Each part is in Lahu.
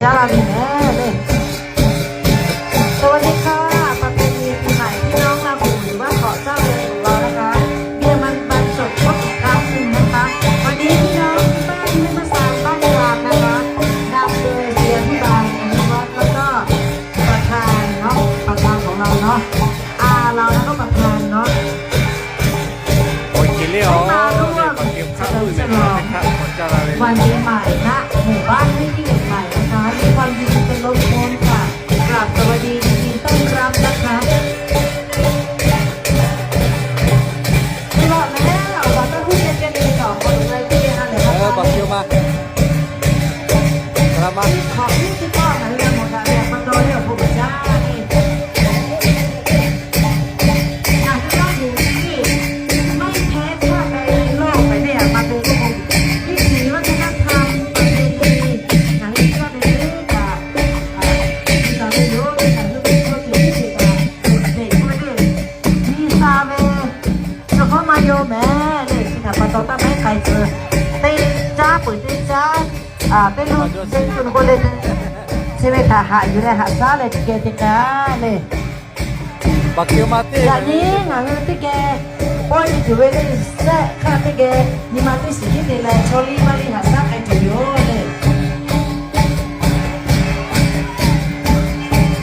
จัดจ้าลาดีแน่เลย สวัสดีค่ะ ประเพณีปีใหม่พี่น้องลาหู่หรือว่าเกาะเจ้าเรือนของเรานะคะ เบียร์มันบรรจบครบอีกครั้งหนึ่งนะคะ วันนี้พี่น้องที่บ้านที่ไม่มาสานบ้านกลางนะคะ นำโดยเซียนพี่บางอนุวัฒน์แล้วก็ประธานเนาะ ประธานของเราเนาะ อาเราแล้วก็ประธานเนาะ โอเคเลยอ๋อ ให้มาร่วมเฉลิมฉลองวันปีใหม่ณหมู่บ้านที่เหล็กใหม่นะคะ มีความยินดีเป็นล้นพ้นค่ะ กราบสวัสดียินดีต้อนรับนะคะ ที่บอกแล้วว่าต้องพูดกันเป็นสองคนเลยที่อะไร เออ บอกคิวมา กลับมา ขอที่ที่พ่อหายเรื่องหมดแล้วเนี่ยมันโดนเรื่องพวกจ้านี่ หนังเรื่องหมูที่ไม่แพ้ชาติใดในโลกไปเนี่ย มาดูก็คงวิถีวัฒนธรรมประเพณีหนังเรื่องนี้กับ อ่า ที่เราไม่รู้ในหนังเรื่องนี้เขาถือที่สุดอ่ะ เด็กไม่ได้มีซาเวย์เฉพาะมาโยแม่เนี่ย ที่ถามปะตอตั้งไม่ใครเจอ เต้นจ้า เปิดเต้นจ้า อ่า เต้นลูกเต้นคุณคนเลย ใช่ไหมคะ หาอยู่ในหาดซ้าเลย ที่แกจะกล้าเลย Baˬ keu ma teˇ อย่างนี้ ngaˬ hui teˇ geh pawehˇ nyi tuˬ ve le, sehˆ hk'aˇ teˇ geh nyi ma teˇ shiˍ tiˉ te leh, chaw liˇ maˇ liˇ haꞈ shaˉ k'ai tuˬ yoˬ le.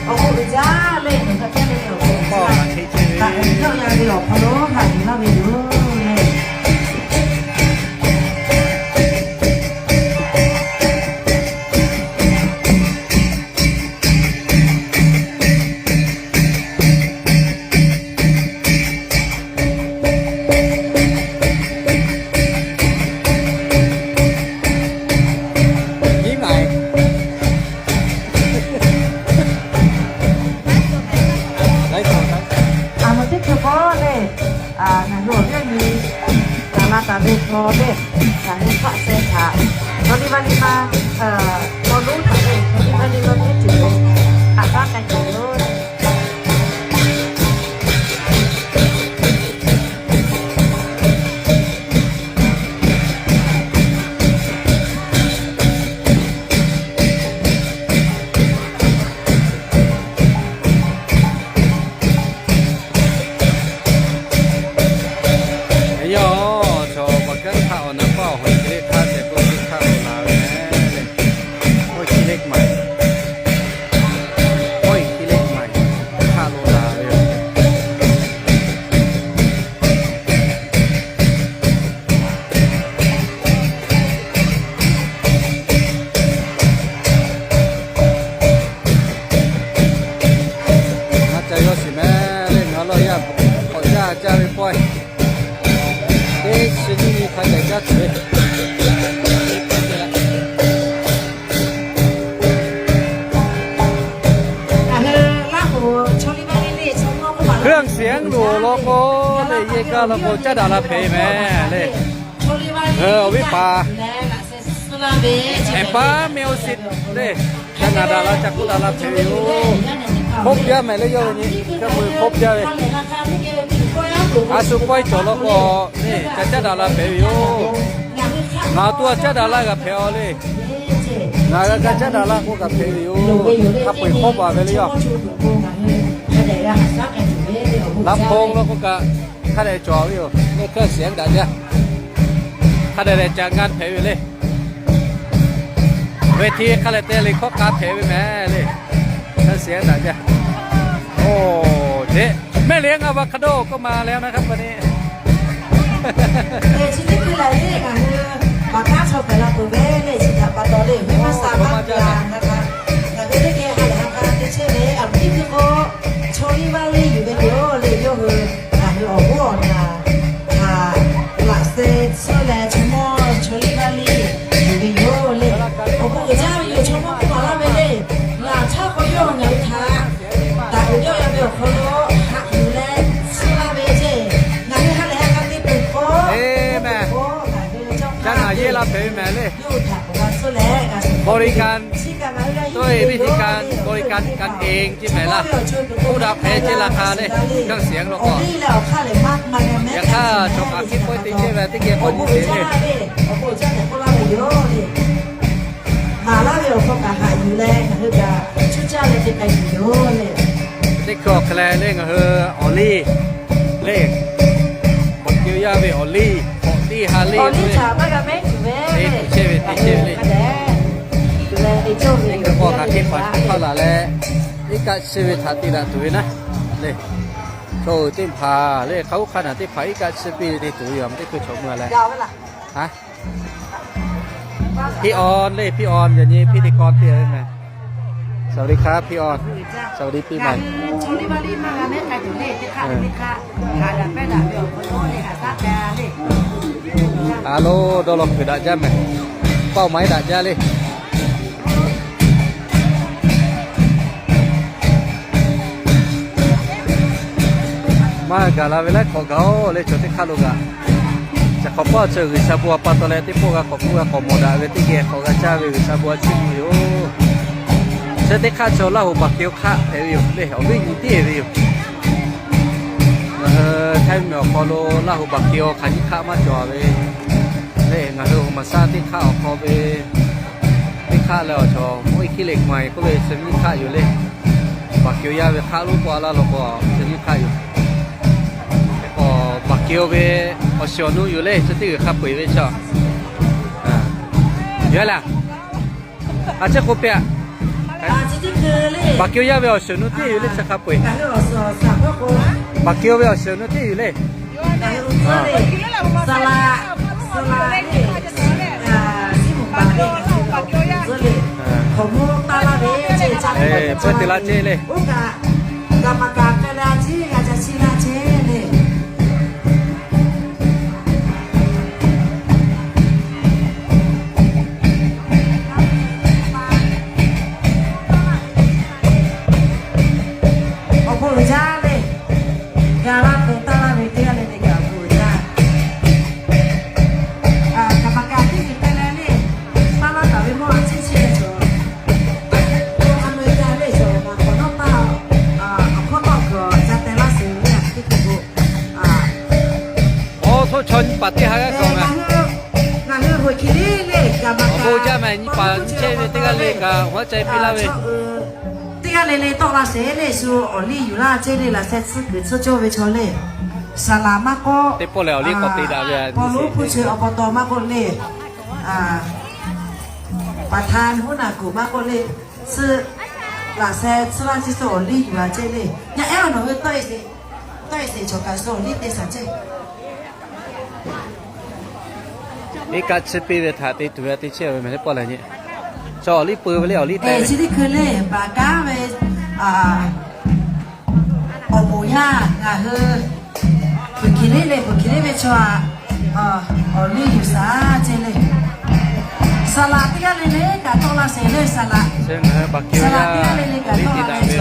Awˬ k'oˆ ve jaˇ le, ngaˬ hui hk'aˬ hk'e le, awˬ k'oˆ ve jaˇ, kaꞈ yawˇ na ve awˬ hk'aw lo haꞈ yuˬ laˇ ve yoˬ le. Aˬ, mvuhˇ teˇ hkui k'o le, ngaˬ hui awˬ viˉ awˬ nyi, taˍ la taˍ ve chaw le, ngaˬ hui hk'aˆ sheh htaꞈ chaw liˇ vaˇ liˇ ma, chaw lonˉ htaꞈ le, chaw liˇ vaˇ liˇ ma teˇ ceuˬ le, haꞈ shaˉ k'ai tuˬ yoˬ. Yawˇ chaw pa kanˉ htaˇ awˬ na paˇ awˬ hoꞈ chi teˇ hk'aˇ sheh k'oˆ teˇ hk'aˇ lo la ve le. Oˇ chi teˇ maˬ, oˇ chi teˇ maˬ htaˇ lo la ve yoˬ. Ngaˬ ca yawˇ shiˍ meh le, ngaˬ lawˇ yaˇ k'awꞈ caˇ caˇ ve pawehˇ, teˇ chi nyiˇ nyi hk'a ceh caˇ tuˬ ve. เครื่องเสียง loˬ law k'o le, yehˇ kaˇ law k'o caˉ daꞈ la hpehꞈ meh le. Awˬ viˉ paˍ, eˍ paˉ meh awˬ shiˍ le, ca naˬ daꞈ la, ca k'oˆ daꞈ la hpehꞈ ve yoˬ. Hk'oˆ jaˇ meh le, yawˇ ve nyi, kaˇ peu hk'oˆ jaˇ ve. A shu pawehˇ cawˬ law k'o le, ca caˉ daꞈ la hpehꞈ ve yoˬ. Ngaˬ awˬ to a caˉ daꞈ la g'a hpehꞈ a le. Ngaˬ g'a kaˇ caˉ daꞈ la k'o g'a hpehꞈ ve yoˬ. Hk'a peu-eˬ hk'awˇ baˬ ve le yoˬ. Laꞈ hpoˆ law k'o kaꞈ hk'a dehꞈ cawˬ ve yoˬ. Leh hk'e shiˍ daꞈ jaˇ. Hk'a dehꞈ leh ca ngaˇ hpehꞈ ve le. Ve hti hk'a leh te le hkawˇ k'a hpehꞈ ve meh le. Hk'a shiˍ daꞈ jaˇ. Oˬ, teꞈ mehˆ le ngaˇ va hk'a dawˇ k'oˆ ma leh na hk'a pa ne. Chi teˇ hkui lehˬ le, ngaˬ hui baˬ htaˇ chaw hpehꞈ la peuˬ ve le, chi htaꞈ pa taw le, venˇ maˇ sha maˇ ga na htaˇ, ngaˬ hui teˇ geh ha lehˬ ha k'a te chehˇ ve, aˬ miˉ teˇ hkui k'o, chaw liˇ vaˇ liˇ yuˬ ve yoˬ le, yawˇ hui ngaˬ hui awˬ g'uˇ awˬ naˬ htaꞈ laꞈ sheh tsuhˇ leh chaw mawˇ chaw liˇ vaˇ liˇ yuˬ ve yoˬ le. Awˬ bon uiˍ jaˇ ve yoˬ, chaw mawˇ k'oˆ maˍ laˇ ve le, laꞈ htaˇ k'o yawˇ ngaˬ hui htaꞈ daꞈ uiˍ jaˇ ve awˬ hk'aw lo haꞈ yuˬ leh tsuhˇ laˇ ve ceˇ. Ngaˬ hui ha lehˬ ha k'a te peuˬ k'o, ngaˬ hui caˇ naˍ yehˇ la hpehꞈ ve meh le. Boriˍ kaꞈ, ด้วยวิธีการบริการกันเอง ceˇ mehˍ laˇ. K'oˆ daꞈ hpehꞈ ceˇ la hk'a le, เครื่องเสียง law k'o. Yaꞈ hk'aˇ, chaw kaꞈ hkiˇ pawehˇ te chehˇ ve teˇ geh k'awꞈ nyi te le. Haꞈ laˇ ve awˬ hk'aw kaꞈ haꞈ yuˬ leh ngaˬ hui kaꞈ cuˇ caˇ leh te k'ai tuˬ yoˬ le. Teˇ hkui awˬ hk'e leh ngaˬ hui awˬ liˇ le, Baˬ keu yaˇ ve awˬ liˇ hk'awꞈ tiˇ ha le, awˬ liˇ htaꞈ maˇ g'a mehˉ tuˬ ve le, te chehˇ ve te chehˇ ve le. Teˇ hkui k'o hk'aˬ hk'e paˍ hk'aˇ laˬ leh, iˉ kaˆ chi ve htaꞈ te daꞈ tuˬ ve naˉ le. Chaw uiˍ teˇ hpaˍ le, hk'a uˉ hk'a naˬ teˇ hpaˍ iˉ kaˆ chi piˇ ve te tuˬ ve yoˬ. Teˇ hkui chaw mvuh leh พี่ออน le, พี่ออน yaꞈ nyi พิธีกร piˇ ve meh. สวัสดีครับ พี่ออน สวัสดีปีใหม่ Aˬ lo dawˇ law kuiˬ daꞈ jaˇ meh. Paoˇ maiˉ daꞈ jaˇ le. Maˇ gaˬ la ve laiˉ hk'awꞈ gaˬ-oˬ le, chaw teˇ hk'aˇ lo kaꞈ. Chi hk'awꞈ paˆ chi G'uiˬsha bon htaꞈ pa taw leh teˇ pawˆ g'a k'awꞈ hpuˇ g'a k'awꞈ mawˬ daꞈ ve teˇ geh hk'awꞈ g'a caˇ ve G'uiˬsha bon htaꞈ chiˇ mvuh yoˬ. Chi teˇ hk'aˇ chaw Laˇ huˍ Baˬ keu hk'aˆ hpehꞈ ve yoˬ le, awˬ viˉ nyi tiˉ ve yoˬ. Ngaˬ hui Htaiˇ miˬ awˬ hk'aw lo Laˇ huˍ Baˬ keu hk'aˬ nyiˇ hk'aˆ maˇ cawˬ ve le. Ngaˬ hui Awˬ maˍ shaˉ teˇ hk'aˆ awˬ hk'aw ve teˇ hk'aˆ leh awˬ cawˬ mvuhˇ iˉ hkiˉ leh maˬ k'oˆ ve chi nyiˇ hk'aˆ yoˬ le. Baˬ keu yaˇ ve hk'aˆ lonˉ k'o a laˇ lo k'o chi nyiˇ hk'aˆ yoˬ. Baˬ keu ve awˬ shiˍ awˬ nu yoˬ le, chi teˇ g'uiˬ hk'a peu-eˬ ve chaw. Yawˇ laˬ, a ciˉ k'oˆ piˇ-aꞈ. Baˬ keu yaˇ ve awˬ shiˍ awˬ nu tiˉ yoˬ le, chi hk'a peu-eˬ. Baˬ keu ve awˬ shiˍ awˬ nu tiˉ yoˬ le. Pawˇ te laˇ ceˇ le. Awˬ bon uiˍ jaˇ le. Ga laˇ peuˬ taˇ laˇ ve teˇ g'aˇ le le kaꞈ awˬ bon uiˍ jaˇ. Kaˍ paˍ kaˍ tiˉ ve k'ai leh le, taˇ laˇ taˍ ve mawˇ a ciˉ chehˇ ve cawˬ. Aˍ meˍriˍ kaˍ le cawˬ, maꞈ k'awꞈ nawˉ taˇ, awˬ hkawˇ tawˆ kuiˬ ca teh laˇ sheˍ ve le, teˇ hkui k'o. Awˬ htoˆ chaw nyi paˍ teˇ ha g'aˇ kaꞈ ngaˬ hui, ngaˬ hui Heuꞈ Hkiˬ Liˉ le, kaˍ paˍ kaˍ, awˬ bon jaˇ meh, nyi paˍ nyi chehˇ ve teˇ g'aˇ le kaꞈ awˬ haˉ ca piˇ laˇ ve. Teˇ g'aˇ le le tawˆ la sheˍ le, shu awˬ liˇ yuˬ laˇ ceˇ le, laꞈ sheh tsuhˇ kuiˬ tcuhˇ cawˇ ve chaw le. Saˍ laꞈ maˇ k'awꞈ, teˇ pawˆ lehˬ awˬ liˇ k'awꞈ te daꞈ ve, paw lonˉ hpu chi awˬ pa taw maˇ k'oˆ le, paˍ htaˇ huˉ naˬ kuiˬ maˇ k'oˆ le, tsuhˇ laꞈ sheh tsuhˇ laˇ chi suh awˬ liˇ yuˬ a ceˇ le. Yaˇ ehˉ nawˬ hui tawˆ e sheˍ, tawˆ e sheˍ chaw kaꞈ suh awˬ liˇ te shaˍ ceˇ. Iˉ kaˆ chi piˇ ve htaꞈ te tuˬ ve teˇ chehˇ ve meh teˇ pawˆ lehˬ nyi. Chaw awˬ liˇ peu ve le, awˬ liˇ te chi teˇ hkui le, baˬ kaˉ ve awˬ moˍ yaˇ ngaˬ hui Heuꞈ Hkiˬ Liˉ le, Heuꞈ Hkiˬ Liˉ ve chaw aꞈ, awˬ liˇ yuˬ shaˍ ceˇ le. Saˍ laꞈ teˇ g'aˇ le le kaꞈ tawˆ la sheˍ le, saˍ laꞈ. Saˍ laꞈ teˇ g'aˇ le le kaꞈ tawˆ la sheˍ.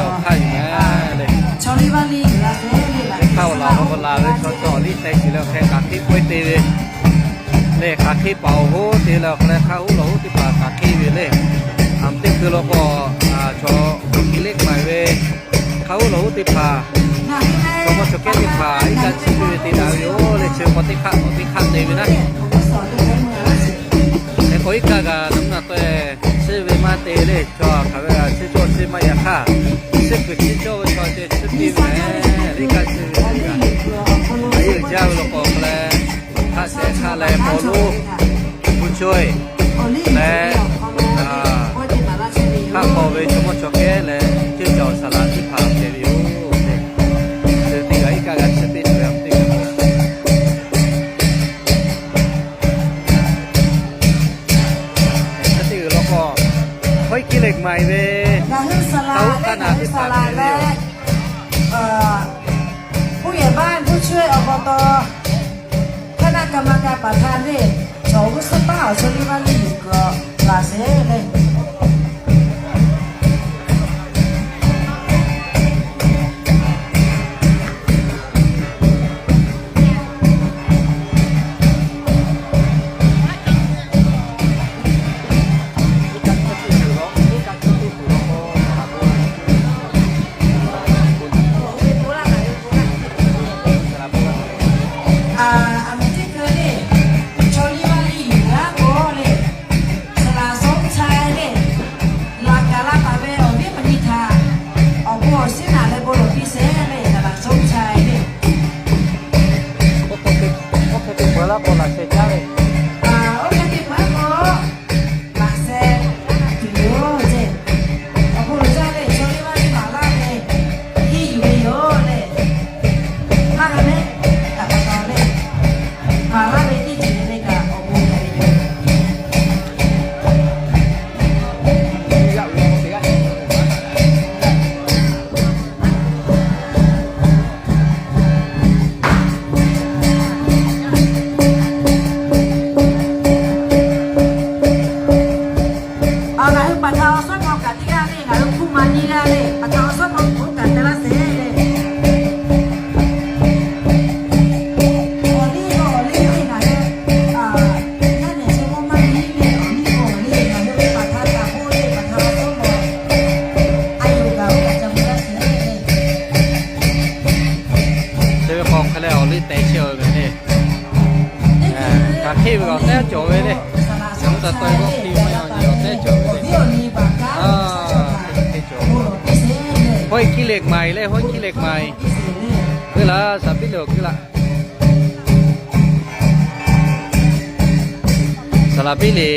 Chaw liˇ vaˇ liˇ yuˬ la te le, hk'aˇ awˬ laˬ awˬ laˬ ve chaw chaw awˬ liˇ te shiˍ leh awˬ hk'e kaꞈ hk'e k'oˆ e te ve le. Hk'aˬ hk'e paˍ awˬ hoˉ te leh awˬ hk'aw leh hk'aˇ huˉ lawˬ huˉ teˇ hpaˍ hk'aˬ hk'e ve le. Aˬ mvuhˇ teˇ hkui lo k'o, chaw Heuꞈ Hkiˬ Liˉ k'ai ve hk'aˇ huˉ lawˬ huˉ teˇ hpaˍ, chaw mawˇ chaw kehˉ teˇ hpaˍ iˉ kaˆ chi piˇ ve te daꞈ ve yoˬ le. Chi k'o teˇ hk'aˆ k'awꞈ teˇ hk'aˆ te ve naˉ. Hk'e k'o iˉ kaˆ kaꞈ naˉ naˬ taweh chiˇ ve maˇ te le. Chaw hk'aˬ ve g'a chiˇ cawˇ chiˇ maˇ yaꞈ hk'aˇ, chiˇ kuiˬ chiˇ cawˇ ve chaw ceh chiˇ piˇ ve le. Iˉ kaˆ chi ve a yeˬ jaˇ ve lo k'o leh, hk'aˆ sheh hk'aˆ leh paw lonˉ hpu co e leh, hk'aˆ k'aw ve chaw mawˇ chaw kehˉ leh, ceuˇ caˬ saˍ laꞈ teˇ hpaˍ hpehꞈ ve yoˬ. Teˇ g'aˇ iˉ kaˆ g'a chiˇ piˇ tuˬ ve teˇ g'aˇ Chi teˇ g'uiˬ lo k'o, hkawˇ iˉ kiˉ leh maˍ ve, ngaˬ hui saˍ laꞈ leh ngaˬ hui saˍ laꞈ leh, puˇ yehˬ baˆ puˇ chaweh awˬ pa taw, hk'aˇ naˆ ka ma ka paˍ htaˇ le, chaw g'uˇ suhˉ paˉ awˬ chaw liˇ vaˇ liˇ yuˬ kuiˬ laˬ sheˍ le. Aˬ miˍ teˇ hkui le, chaw liˇ vaˇ liˇ yuˬ g'aˇ k'o le, saˍ laꞈ shawˉ chaiˇ le, Chi ve k'o hk'e leh awˬ liˇ teh chehˇ ve le. Hk'aˬ hk'e ve awˬ tehˉ cawˬ ve le. Yawˇ hui taˇ tawˆ e k'oˆ hk'e maˇ yaw nyi awˬ tehˉ cawˬ ve le. Hk'e cawˬ ve. Hawˉ kiˇ leh maˍ le, hawˉ kiˇ leh maˍ. G'uiˇ laˇ, saˍ piˇ leh awˬ g'uiˇ laˇ. Saˍ laˍ piˇ liꞈ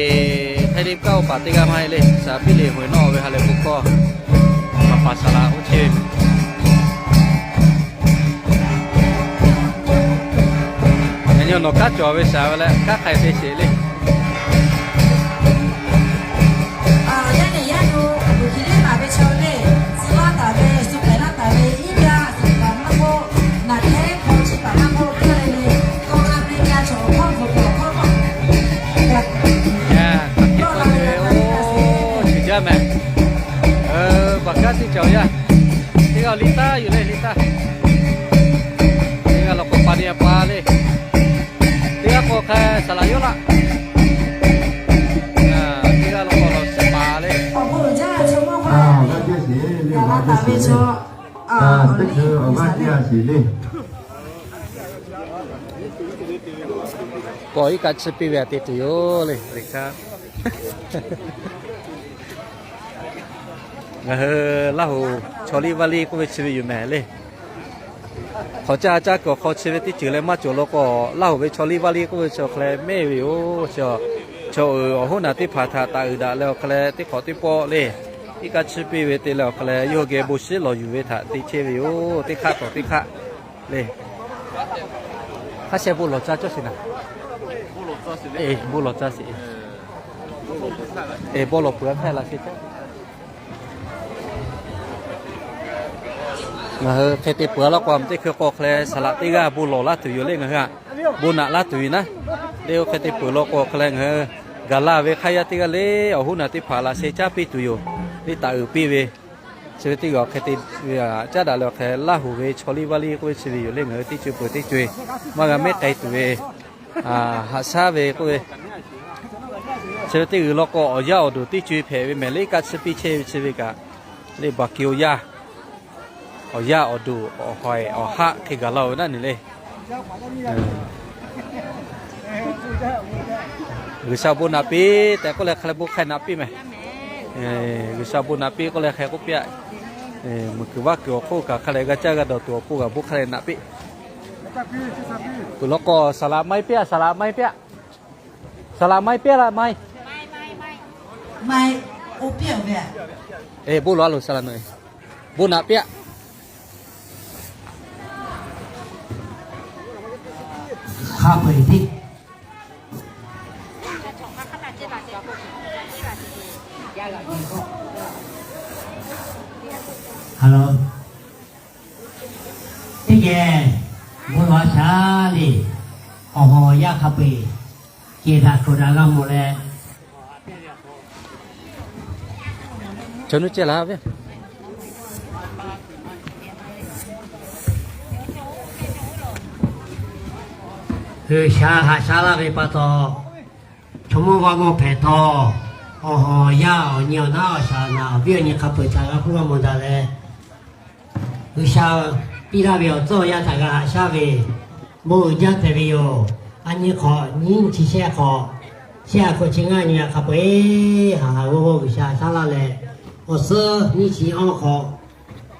hk'e te kaˇ oˇ paˍ teˇ g'aˇ maˇ heˆ le. Saˍ laˍ piˇ liꞈ hoꞈ nawˇ ve ha lehˬ bon hkawˇ, paˍ paˍ saˍ laˍ oˇ chehˇ ve. Yaꞈ nyi nawˬ kanˉ cawˬ ve shaˍ ve leh kanˉ hk'ai te sheˍ le. Oˇ, chi jaˇ mehˍ. Baˬ kaˉ teˇ cawˬ yaˇ. Teˇ g'aˇ liˇ taˇ yoˬ le, liˇ taˇ. Teˇ g'aˇ law k'o pa teˇ g'aˇ pa le. Teˇ g'aˇ k'o hk'a saˍ laˍ yawˇ laˇ. Teˇ g'aˇ law k'o law suhˍ pa le. Teˇ g'aˇ awˬ g'aˇ teˇ g'aˇ shiˍ le. K'awꞈ iˉ kaˆ chi piˇ ve aꞈ te tuˬ yoˬ le, le kaꞈ. Ngaˬ hui Laˇ huˍ chaw liˇ vaˇ liˇ k'oˆ ve chi ve yoˬ mehˍ le. Hk'awꞈ caˇ caˇ kuiˬ awˬ hk'aw chi ve teˇ ceuˬ leh maˇ cawˬ law k'o, Laˇ huˍ ve chaw liˇ vaˇ liˇ k'oˆ ve chi awˬ hk'a leh mehˆ ve yoˬ. Chaw uiˍ awˬ hoˉ naˬ teˇ hpaˍ htaꞈ taˍ uiˍ daꞈ leh awˬ hk'a leh teˇ hk'awꞈ teˇ pawˆ le, iˉ kaˆ chi piˇ ve te leh awˬ hk'a leh yawˇ hui geh bon shiˉ lawˬ yuˬ ve htaꞈ te chehˇ ve yoˬ. Teˇ hk'aˆ tawˍ teˇ hk'aˆ le. Hk'a sheh bon lawˬ caˇ cawˇ sheˍ naˍ. Bon lawˬ caˇ sheˍ. Bon lawˬ peuˬ hk'aˇ la sheˍ caˇ. Ngaˬ hui hk'e te peuˬ law k'o, teˇ hkui k'o hk'a leh saˍ laˍ teˇ g'aˇ bon lawˬ laˇ tuˬ yoˬ le ngaˬ hui a. Bon naꞈ laˇ tuˬ yoˬ naˉ. Teˇ hkui hk'e te peuˬ law k'o hk'a leh ngaˬ hui gaˬ la ve hk'aˇ yaˇ teˇ g'aˇ le awˬ hoˉ naˬ teˇ hpaˍ laꞈ sheh caˇ piˇ tuˬ yoˬ. Liˇ taˍ uiˍ piˇ ve chi ve teˇ g'aˇ hk'e te caˉ daꞈ leh awˬ hk'a leh Laˇ huˍ ve chaw liˇ vaˇ liˇ k'oˆ ve chi ve yoˬ le ngaˬ hui teˇ ceuˬ peuˬ teˇ ceuˬ maˇ g'a mehˉ k'ai tuˬ ve, haꞈ shaˉ ve k'oˆ ve chi ve teˇ g'uiˬ law k'o awˬ yaˇ awˬ duˬ teˇ co e hpehꞈ ve mehˍ le. Kaˆ chi piˇ chehˇ ve chi ve kaꞈ le baˬ ke awˬ yaˇ, awˬ yaˇ awˬ duˬ awˬ haiˬ awˬ haˆ hk'e gaˬ la ve naˉ ne le. G'uiˬsha bon naꞈ piˇ tehꞈ k'oˆ leh hk'a leh bon hk'ai naꞈ piˇ mehˍ. G'uiˬsha bon naꞈ piˇ k'oˆ leh hk'a k'oˆ piˇ-a. Meuˬ kuiˬ vaˇ kuiˬ awˬ hk'oˆ kaꞈ hk'a leh g'a caˇ g'a dawˬ tuˬ awˬ pon g'a bon hk'a leh naꞈ piˇ. Peuˬ law k'o saˍ laˍ maˇ heˆ piˇ-a, saˍ laˍ maˇ heˆ piˇ-a. Saˍ laˍ maˇ heˆ piˇ-a laˇ maˇ heˆ. Bon lawˬ a loˬ saˍ laˍ nawˬ. Bon naꞈ piˇ-a. Hk'a peu-eˬ teˇ ha lo teˇ geh bon lawˬ a shaˍ le. Awˬ hawˬ yaˇ hk'a peu-eˬ cehˬ daꞈ hkawꞈ daꞈ g'a mawˬ leh, chaw nuˇ cehˇ laˇ ve G'uiˬsha haꞈ shaˉ laˇ ve pa taw, chaw mawˇ g'a mawˇ hpehꞈ htawˇ, awˬ hawˬ yaˇ awˬ nyi awˬ naˉ awˬ shaˍ naꞈ awˬ viˉ awˬ nyi hk'a peu-eˬ htaꞈ g'a hpuˇ g'a mawˬ daꞈ leh, G'uiˬsha piˇ laˇ ve awˬ tcuhˉ awˬ yanˇ htaꞈ g'a haꞈ shaˉ ve, bon uiˍ jaˇ tehꞈ ve yoˬ. A nyi hk'awꞈ nyiˇ chi shehˆ hk'awꞈ, shehˆ a hk'awꞈ chi ngaˇ nyi a hk'a peu-eˬ haꞈ haꞈ g'awˇ g'awˇ G'uiˬsha shaˉ laˇ leh, awˬ suhˉ nyiˇ chi awˬ hk'awꞈ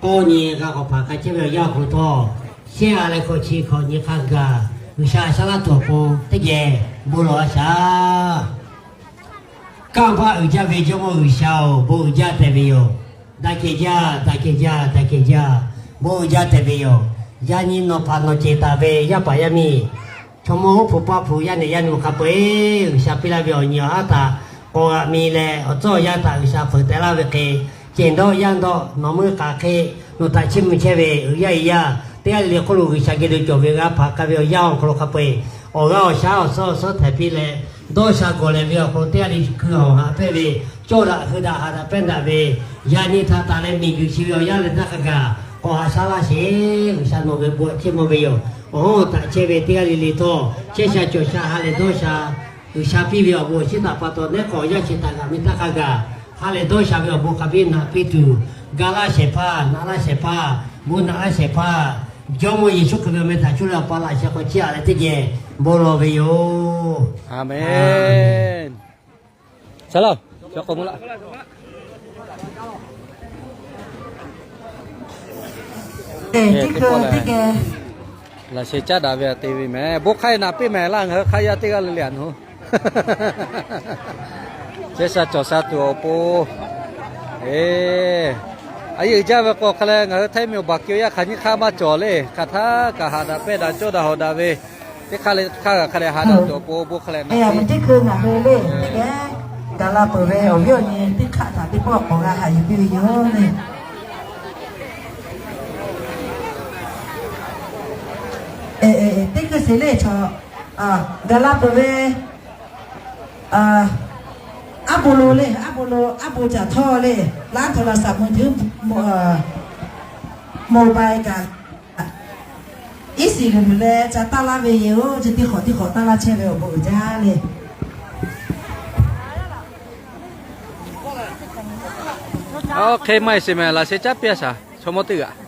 k'awˇ nyi g'a k'awꞈ hpaˍ k'ai chehˇ ve awˬ yanˇ awˬ hk'aw lo htawˇ, shehˆ a leh hkawꞈ chi hk'awꞈ nyi hk'a gaˬ G'uiˬsha shaˉ laˇ tuˬ awˬ pon teˇ geh bon lawˬ a shaˍ. Kanˇ paˆ uiˍ jaˇ ve Jawˇmawˇ G'uiˬsha-oˬ, bon uiˍ jaˇ tehꞈ ve yoˬ. Daꞈ kehˬ jaˇ, daꞈ kehˬ jaˇ, daꞈ kehˬ jaˇ, bon uiˍ jaˇ tehꞈ ve yoˬ. Yaꞈ nyi nawˬ hpaˍ nawˬ cehˬ taˍ ve yaˇ paˍ yaˇ miˇ, chaw mawˇ oˉ hpu paˇ hpu yaˇ nehˬ yaˇ nu hk'a peu-eˬ G'uiˬsha piˇ laˇ ve awˬ nyi awˬ haˉ htaꞈ k'awꞈ g'aꞈ mi leh, awˬ tcuhˉ awˬ yanˇ htaꞈ G'uiˬsha feuˍ teh laˇ ve hk'e, cehˬ dawˇ yanˇ dawˇ nawˬ meuˇ k'aꞈ hk'e nawˬ htaꞈ chiˇ mvuh chehˇ ve uiˍ yaˇ iˍ yaˇ teˇ g'aˇ le le hk'oˆ lo G'uiˬsha geh lo cawˬ ve g'a hpaˍ k'ai ve awˬ yanˇ awˬ hk'aw lo hk'a peu-eˬ awˬ g'aˇ awˬ shaˉ awˬ suhˉ awˬ suhˉ htaiˍ piˇ leh, dawˇ sha gawˬ leh ve awˬ hk'aw lo teˇ g'aˇ le hkui hawˬ haꞈ hpehˇ ve cawˇ daꞈ hui daꞈ haꞈ daꞈ pehnˇ daꞈ ve, yaꞈ nyi htaꞈ taˍ leh miˬguiˬ chi ve awˬ yanˇ leh htaˇ hk'a gaˬ k'awꞈ haꞈ shaˉ laˇ sheˍ. G'uiˬsha nawˬ ve bon htaꞈ chehˇ mawˇ ve yoˬ. Awˬ hawˉ taꞈ chehˇ ve teˇ g'aˇ le le htawˇ, chehˇ sha cawˬ sha ha lehˬ dawˇ sha, G'uiˬsha piˇ ve awˬ bon awˬ shinˉ htaꞈ pa taw, neˉ k'awꞈ yaˇ chi htaꞈ g'aꞈ ve htaˇ hk'a gaˬ, ha lehˬ dawˇ sha ve awˬ bon hk'a biˇ naꞈ piˇ tuˬ, ga laˇ shehˍ hpaˇ, naꞈ laˇ shehˍ hpaˇ, bon naꞈ laˇ shehˍ hpaˇ, Jawˇmawˇ Yeˍsuˆ Hkriꞈ ve awˬ meh htaꞈ cuˇ leh awˬ pa laꞈ sheh k'awꞈ chiˇ aꞈ leh teˇ geh bon lawˬ ve yoˬ. Aˍmenˍ. Laꞈ sheh caˉ daꞈ ve te ve mehˍ. Bon hk'aˇ naꞈ piˇ mehˍ laˇ, ngaˬ hui hk'aˇ yaˇ teˇ g'aˇ le le aꞈ nawˬ hui chehˇ sha cawˬ sha tuˬ awˬ pon, e, a yeˇ uiˍ jaˇ ve k'o hk'a leh ngaˬ hui Htaiˇ miˬ awˬ baˬ keu yaˇ hk'aˬ nyiˇ hk'aˇ maˇ cawˬ le. Hk'aˬ htaˇ kaꞈ haꞈ daꞈ pehˇ daꞈ cawˇ daꞈ hawꞈ daꞈ ve, teˇ hk'aˇ le teˇ hk'aˇ g'aꞈ hk'a leh haꞈ daꞈ tuˬ awˬ pon bon hk'a leh naꞈ piˇ. Teˇ geh gaˬ la peuˬ ve awˬ viˉ awˬ nyi teˇ hk'aˇ htaꞈ teˇ pawˆ k'awꞈ g'a haꞈ yuˬ piˇ ve yoˬ le. Teˇ hkui sheˍ le chaw, gaˬ la peuˬ ve, aˉ bon lo le, aˉ bon lo, aˉ bon caˬ htawˇ le, laˇ htawˇ la shaˍ mvuh tuˬ, mobile kaꞈ iˉ shiˍ g'uiˬ mvuhˬ leh ca taˇ laˇ ve yoˬ. Chi teˇ hk'awꞈ teˇ hk'awꞈ taˇ laˇ chehˇ ve awˬ bon uiˍ jaˇ le. Oˇ hk'e maˇ heˆ sheˍ mehˍ, laꞈ sheh caˉ piˇ a shaˍ, chaw mawˇ teˇ g'aꞈ.